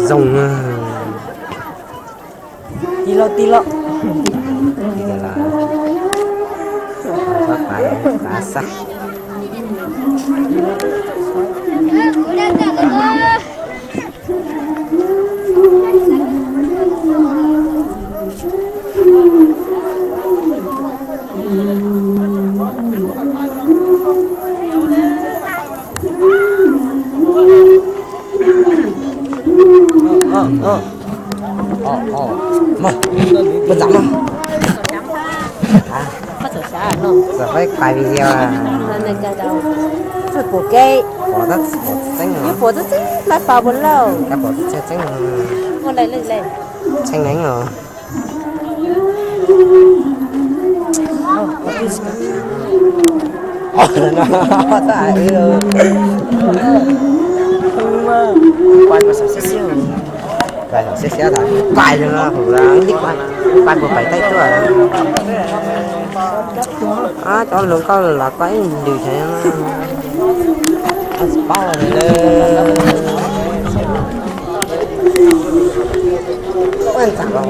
Zoo. Ti lo ti lo. Ti lo. Pab pab pab xab. Mog, mog ntxam mog. Txawm pais pais video. Pom tab txeeb, pom txeeb lawm pom puas lauj. Pom txeeb txeeb. Txheej neeb os. Pais xyov xyov tas pais zoo no, pais puas pais taij tuaj. Cov hluas nkauj los koj ib ntws tsis paub li. Tej no txawj pom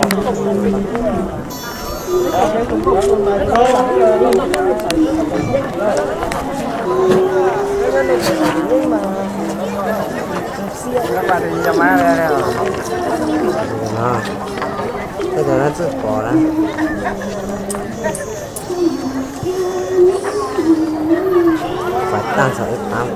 na. Pais tag nrho ib pab.